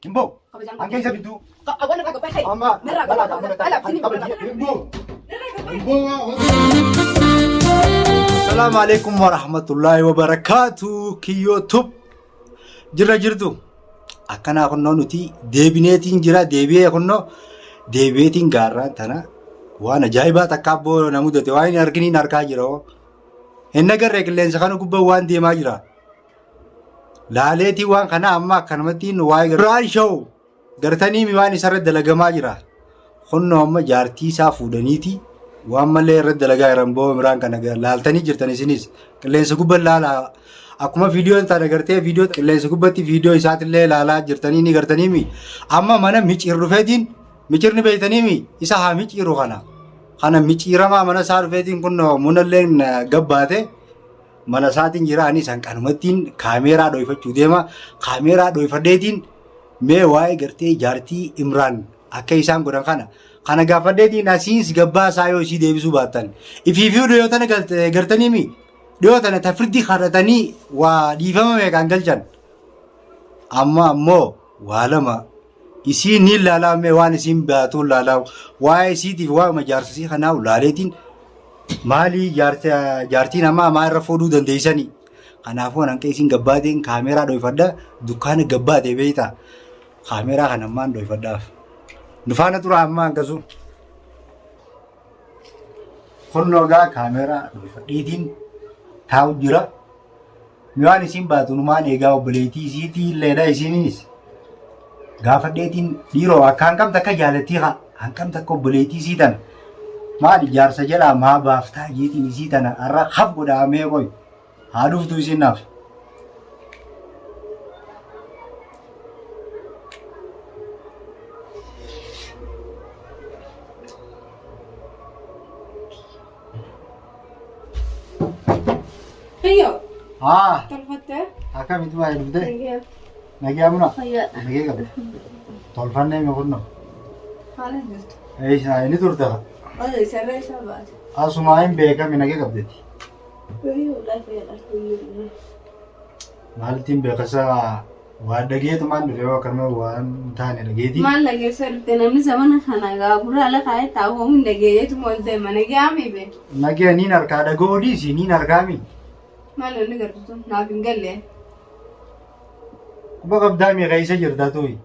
Hin ba'u. Hanga isa bidduu. Amma balaa kan mana taa'e kabaji. Hin ba'u. Hin ba'u. Salaamu alaikum warahmatullahi wabarakaatu kiyyoo tub jirra jirtu akkanaa kunnoo nuti deebineetiin jira deebi'ee kunnoo deebi'eetiin gaarraan tana waan ajaa'ibaa takka abboo na mudate waan hin arginiin argaa jira hoo hin agarree qilleensa kana gubbaa waan deemaa jira Laaleetii waan kana amma akkanumattiin waa'ee Biraan show gartanii mi waan isarra dalagamaa jira. Kunnoo amma jaartii isaa fuudhaniiti waan malee irra dalagaa jiran boo Imraan kana laaltanii jirtan isinis qilleensa gubban laalaa akkuma viidiyoo tana gartee viidiyoo qilleensa gubbatti viidiyoo isaatillee laalaa jirtanii ni gartanii mi amma mana miciir dhufeetiin micirni beeytanii mi isa haa miciiru kana kana miciiramaa mana isaa dhufeetiin kunnoo munalleen gabbaate Mana isaatiin jira anis hanqanumattiin kaameeraa dhoyfachuu deema. Kaameeraa dhoyfadheetiin mee waa'ee gartee jaartii Imraan akka isaan godhan kana kana gaafadheetiin asiins gabbaa isaa yoo isii deebisuu baattan. Ifiifuu dhiyoo tana gartanii mi dhiyoo tana ta firdii kadhatanii waa dhiifama meeqaan galchan. Amma ammoo waa lama isii ni laalaa mee waan isiin baatuun laalaa waa'ee isiitiif waa'uma jaarsisii kanaa laaleetiin Maalii jaartii namaa maa irra fuudhuu dandeessanii? Kanaafuu anan qeesiin gabbaateen kaameeraa dhoyfadha. Dukkaana gabbaatee beektaa? Kaameeraa kana ammaan dhoyfadhaaf. Nu faana tura ammaa hangasu. Kunnoo gaa kaameeraa dhoyfadheetiin taa'u jira. Miwaan isiin baatu numaan eegaa obboleettii isiitii illeedha isiinis. Gaafadheetiin dhiiroo akka hanqam takka jaalattii haa hanqam takka obboleettii isii tana. Maali jaarsa jalaa maa baaftaa jeetiin isii tana har'a haf godhaa mee qoy haa dhuftu isiin naaf. Kiyyoo. Haa Tolfattee? akkamitti baay'ee dhuftee? Nagee. Nagaa muna? Fayyaa. Nagee qabda. Tolfannee mi kunno? Haala jirtu. Eessa inni turte? Ola isarra isaa baate. Asumaa hin beekami nagee qabdeeti. Kiyyoo ulaa fayyaadha. Maalittiin beekasa waan dhageetumaan dhufe yoo akkanuma waan hin taane dhageetii. Maal dhageessee dhufte namni zamana kana gaagura ala kaa'ee taa'u hin dhageeyeetuma ol deema nagee be. Nagee niin harkaa dhaga'uu dhiisi niin harkaami. Maal wanni gartutu naaf hin galle. Quba qabdaa mi keessa jirta tuyi.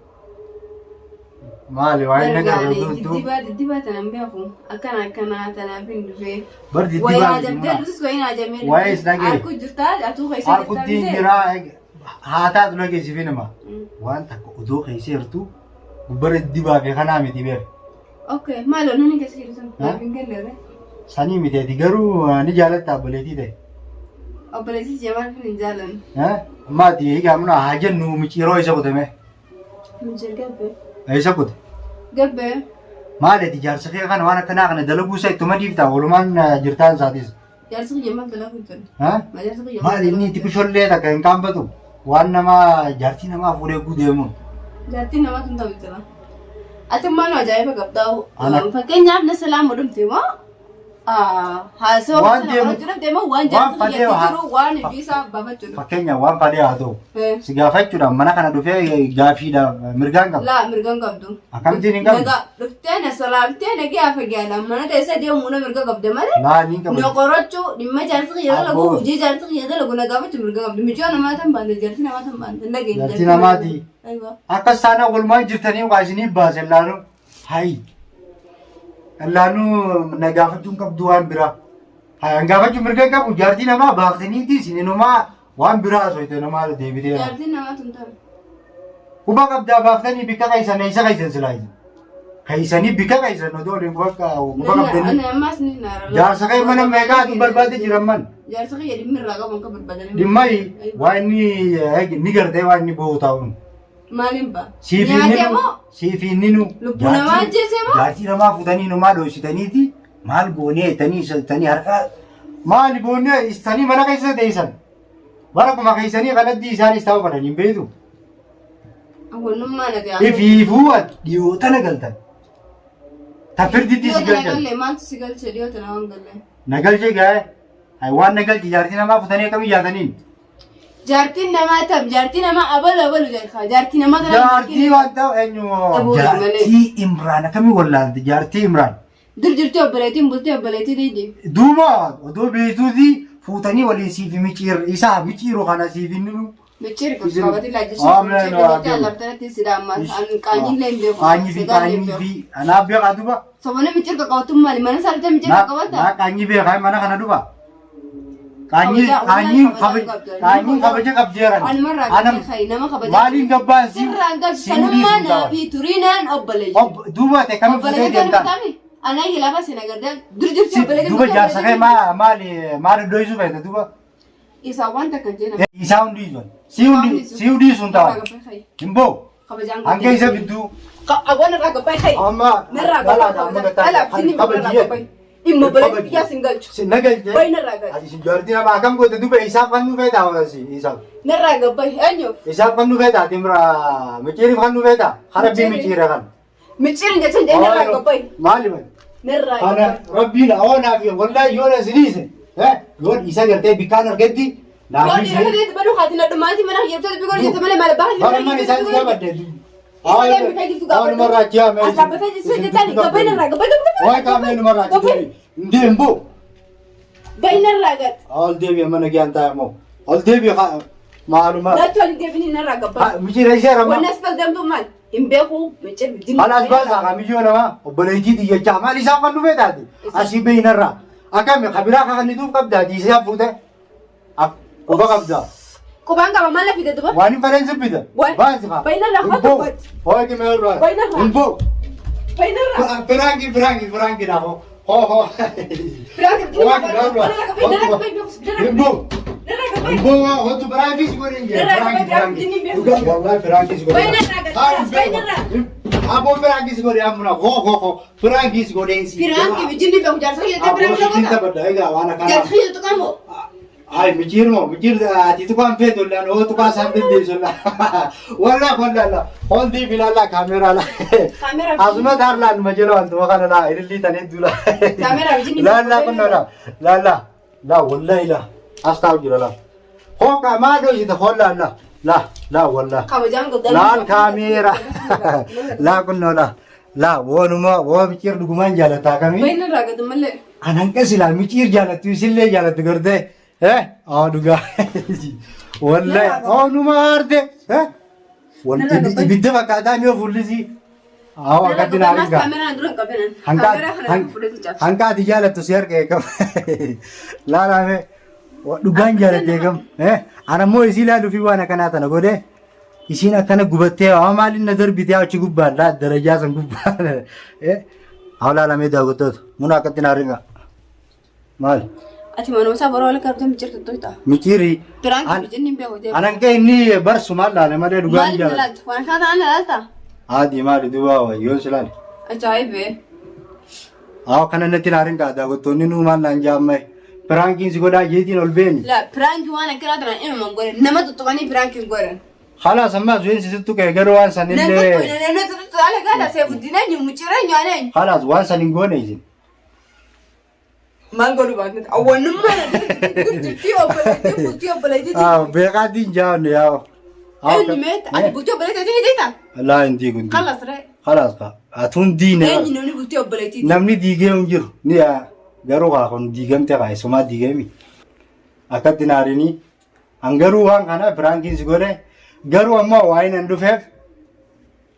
Maali waan inni Gargaaree agarru tu. diddibaa diddibaa tanan beeku akkana akkanaa tanaaf hin dhufee. Bar Wayi diddibaa miti ajamtee muna. dhuftus wayi ajamee Waa'ee is dhagee. Harku jirtaa atuu keessa jirtaa Harkuttiin misee? jiraa haa taatu dhageessifi nama. Waan takka odoo keessa jirtu gubbarra diddibaa fi kanaa miti beer. Okay maal wanni keessa jirtu naaf hin galle. Sanii miti ati garuu ni jaalatta obboleettii ta'e. Obboleettii jamaal hin jaalanne. Amma ati egaa muna haa jennu micciiroo isa kutame. Mijir gabbe. Eessa kute? Gabbe. Maali ati jaarsa kee kana waan akkanaa kana dalaguu isaa ittuma dhiifta walumaan jirtaan isaatis. Jaarsi kiyya maal dalaguu jiru? Ha? Ma jaarsi kiyya Maali inni itti kushollee takka hin qaanfatu waan namaa jaartii namaa fuudhee guu deemuun. Jaartiin namaa tun ta'u jira. Ati maal ajaa'iba qabdaa? Ana- Fakkeenyaaf na salaam dhumte moo? Haasawaa Waan sana deemu- qorachuu dhabde moo waan waan jaarsi fadhee kiyya haa- jiru waan ibiisaa baafachuu dhabde? Fakkeenyaaf waan fadhee haa ta'u. Si gaafachuudhaaf mana kana dhufee gaafiidhaaf mirgaan qaba. Laa mirga hin qabdu. Akkamittiin hin qabdu? Nagaa dhuftee na salaamtee nagaa hafa mana teessee deemuu na mirga qabde malee. Laa ni qaba. Na qorachuu dhimma jaarsi kiyya dalagu Abboo. hojii jaarsi kiyya dalagu na gaafachuu mirga qabdu. Mijoo namaa tan baante jaarsi namaa tan baante hin dhageenye. Jaarsi namaati. Aywa. Akkas taanaan walumaan jirtanii waa isinii baase laalu. Hayi. Laanuu na gaafachuu hin qabdu waan biraa. Hayi an gaafachuu mirga hin qabu jaartii namaa baaftaniiti isin inumaa waan biraa haasofte namaa deebiteera. Jaartiin namaa tun ta'a. Quba qabdaa baaftanii bikka keessan eessa keessan silaa isin. Keessanii bikka keessan odoo waliin quba quba qabdanii. Ani ammas ni naara. Jaarsa kee mana meeqaatu barbaade jiran man. Jaarsa kiyya dhimmi irraa qaban kan barbaadanii. Dhimma waan inni ni gartee waan inni boo'u taa'uun. Maaliin ba'a? Siif Nyaatee inni moo? siif inni nu Lubbuu namaa ajjeese moo? jaartii namaa fuutanii numaa dhoysitaniiti maal goonee jettanii isatanii harkaa maal goonee istanii mana keessa teessan bara kuma keessanii kanatti isaanis ta'uu fedhan hin beektu. Wannummaa na gaafatu. Ifiifuu ati dhiyoo tana galtan. Ta firditti Dhiyoo si tana galchan. galle maaltu si galche dhiyoo tana waan galle? Na galche gaa'e. Waan na galche jaartii namaa fuutanii akkamii jaataniin? Jaartiin namaa tam jaartii namaa abalu abalu jedha. Jaartii namaa tana. Jaartii waan ta'u eenyu? Dhabuudha malee. Jaartii Imraan akkamii wallaalti jaartii Imraan? Dur jirti obboleettiin bultee obboleettii diidi. Duuba odoo beektuuti fuutanii waliin siif miciir isaa miciiru kana siif hin nunu. Micciir Isin- qabati laajjisu. Ah, mee, Micciir no, qabati adeemu. allaaftanatti sida ammaa. Qaanyiin illee hin beeku. Qaanyii fi Sodaa illee hin qaanyii beeku. fi anaaf beekaa duba. Sobonni micciir qaqqabatun maali? Mana isaa micciir Naa qaqqabata? naa qaanyii beekaa mana kana duba. Qaanyii Kabajaa- qaanyiin kabajaa kabaja qabdi. qaanyiin kabaja qabdeeran. Anumarraa Anam qabdee kayi nama kabaja. maaliin gabbaan si Sirraan galchu si sanummaa hundii sun naa fi turiinaan obboleeyyi. Ob duuba ta'e kamiin fuutee Obboleeyyi deemtaan? kan Anaa lafa sina gardee dur jirti Si obboleeyyi. duuba jaarsa kee maa maali maali dhoysuu feete duuba? Isaa waan takka hin jeenam. Isaa hundi sun. Si hundi si hundi sun ta'a. Hin boo. Kabajaan Hanga isa bidduu. Awwan irraa gabbaay hayi. Amma Narraa dhalaa gabbaay. amma gataa Dhalaaf jinni irraa gabbaay. Dhimma obboleetti biyyaa sin galchu. Si nagalche. Bayi narraa galchu. Ati si jaartii nama akkam goote duuba isaaf kan nu feeta si isaaf. Narraa gabbaay eenyuuf? Isaaf kan nu feeta timra miciiriif kan nu feeta harabbii miciira kan. Micciirin jecha hin narraa gabbaay. Maali bani? Narraa Kana gabbaay. rabbiin awoo naaf wallahi yoo na siniise yoo isa gartee bikkaan argetti naaf Yoo dhiira kana baduu haati na dhumaati mana hiyyeessota bigoo jette malee maal bahaa Barman isaan si gaafadhe. Isa deemee kan jirtu Awoo numarraa achi haa As dhaabbatee jirtu jettaan gabbaay narraa gabbaay gabbaay. Waay qaamni numarraa achi deebi. Hin deembu. Bayi narraa gad. Ol deebi mana giyaan taa'e moo. Ol deebi maaluma. Nattu ani deebini narraa gabbaay. Miciira ishee ramma. Wanni as faldeemtu maal? Hin beeku micciir jinni. Alaas baasaa kaa miyyoo namaa obboleettii xiyyachaa maal isaan kan dhufee taate asii beeynarraa akkami kabiraa kakannituuf qabdaati isaa fuute quba qabda. Qubaan qaba maal fide duba? Waan hin fedhan si fida. Waan- Baasi kaa. Baay'inarraa Hin kottu boo. kottu. Hoo kime irraa. Baay'inarraa. Hin boo. Bayi narraa. Firaanki firaanki firaanki dha hoo hoo hoo. Firaanki Waan irraa. Hin boo. Hin boo hootu firaanki si godhin jee. Narraa Firaanki qabee firaanki. jinni hin beeku. Dhugaa wallahi firaanki si godhin. Baay'inarraa gad. Haa hin beeku. Baay'inarraa. Aboo firaanki si godhe amuna hoo hoo hoo. Firaanki si godheen si. Firaanki jinni beeku jaarsa kiyya Aboo firaanki sitti tokko taphadha egaa waan akkanaa. Jaarsa kiyya tuqamu. Ay, miciir moo miciir ati tuqaan feetu laan oo tuqaa isaan dandeessu laan. Wallah wallah la holdii filalla kaameraa la. Kaameraa Asuma daar laan ma jala wantuma kana la ililli tan hedduu la. Kaameraa wajjin La la kun la la la la wallahi la as taa'u jira la. Hooqa maa dhoysite holla la la la wallah. Kabajaan guddaa. Laal kaameeraa laa kunnoo la la woonuma woo miciir dhugumaan jaalataa kamii. Bayi narraa gad malee. Anan qasila miciir jaalattu isillee jaalattu gartee eh aa dhugaa wallahi oonuma aarte eh wal ibidda fakkaataa mi'a fuullisii haa akkatti naa argaa Kaameraan dura hin qabinan. Kaameraa kana fudhatu cabsa. hanqa ati jaalattu si arga eegam laalaame dhugaan jaalatte eegam eh ana immoo isii laaluu fi waan akkanaa tana godhee isiin akkana gubattee haa maaliin na darbitee achi gubbaan laa darajaa san gubbaan eh haa laalamee daawwattoota muna akkatti naa ringa maali Ati manuma isaa boroo wal qabdee micciirtu tuyta. miciiri Firaanki jinni hin beeku deemu. anan kee inni barsu maal laale malee dhugaan Maaliif na jaalata laalta? Waan kana ta'an na laalta? haati maali duuba wayyoon si laale Ajaa'ibee. haa kana natti naa ringa daawwattoonni nuu maal naan jaammee piraankiin si godhaa jeetiin ol beeni La piraanki waan akkanaa tanaan inuma hin godhan. Nama tuttuqanii piraanki hin godhan. Khalaas ammaa zuin sisittu kee garuu waan Nan sanillee tuttuqne namni tuttuqu ala gaala seefuddin eenyu mucirra eenyu ana eenyu. khalaas waan san hin goone isin. Maal godhu baatne awwannummaa bultii obboleettii bultii obboleettii. Ah, beekaatiin jaanne yaa. Eenyu meet ati bultii obboleettii ni deeta? Laa hin diigu hin diigu. Kalas ree. Khalaas kaa. Atuun diine. Eenyu namni bultii obboleettii? Namni diigee hin jiru. Ni yaa garuu kaa kun diigamte kaa isumaa diigeemi. Akkatti naarinii. An garuu waan kana piraankiin si godhe garuu ammoo waa'een an dhufeef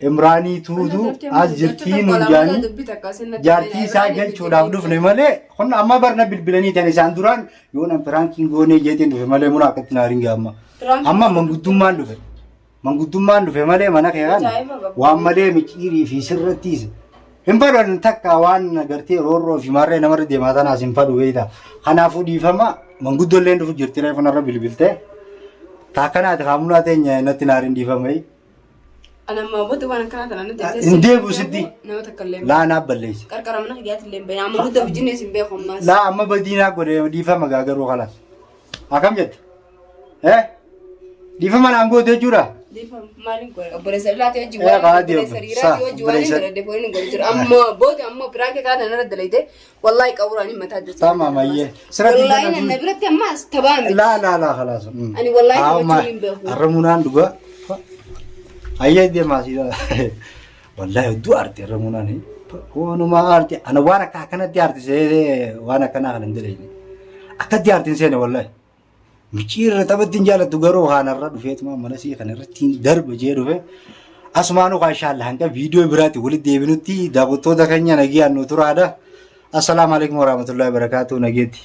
Imraanii tuutu as jirtii nuun jaanii jaartii isaa galchuudhaaf dhufne malee kun amma barna bilbilanii tan isaan duraan yoo nan piraankiin goonee jeetiin dhufe malee muna akkatti naa ringa amma. Amma manguddummaan dhufe. Manguddummaan dhufe malee mana kee kana waan malee micciirii fi sirrattiis. Hin fadhu takka waan gartee roorroo fi marree namarra deemaa tanaas hin fadhu beekta. Kanaafuu dhiifama manguddolleen dhufu jirti reefu narra bilbiltee. Taakkanaati kaamunaa teenya natti naariin dhiifama. Anammaa booda waan akkanaa tanaan nuti Hin deebi'u sitti. Nama takka illee Laa naaf balleessi. qarqara mana kiyyaatti illee hin bahin. Amma guddaa wajjin hin beeku ammaas. Laa amma badiinaa godhe dhiifama gaa garuu kalaas. Akkam jette? Eh? Dhiifama naan goote jechuudha? Maaliin godha? Obboleessa dhiiraatii wajjin Eh, waan qaadi obboleessa obbo. dhiiraatii Sa, wajjin waan hin obboleessa. daladhe foon hin godhu jira. Ammoo booda ammoo piraanki kaatan irra dalayte wallaahi qaburaan hin mataa jirti. Tamam ayyee. Sirratti hin Wallaahi dalagdu. na biratti amma as tabaa miti. Laa laa laa khalaas. Ani wallaahi taphachuu hin beeku. Arramunaan dhugaa. Ayyee deemaa siidha. Wallaahi hedduu aarte arramunaan. Waanuma aarte. Ana waan akka akkanatti aarte seetee waan akkanaa kana hin dalayne. Akkatti aarte hin seene wallaahi. Micciirra taphatti hin jaalattu garuu haanarra dhufeetuma mana sii kana irratti darba jee dhufe. Asumaanuu kaa inshaalla hanga viidiyoo biraatti walitti deebinutti daawwattoota keenya nagiyaan nu turaadha. Assalaamu alaikum warahmatullahi wabarakatuh nageetti.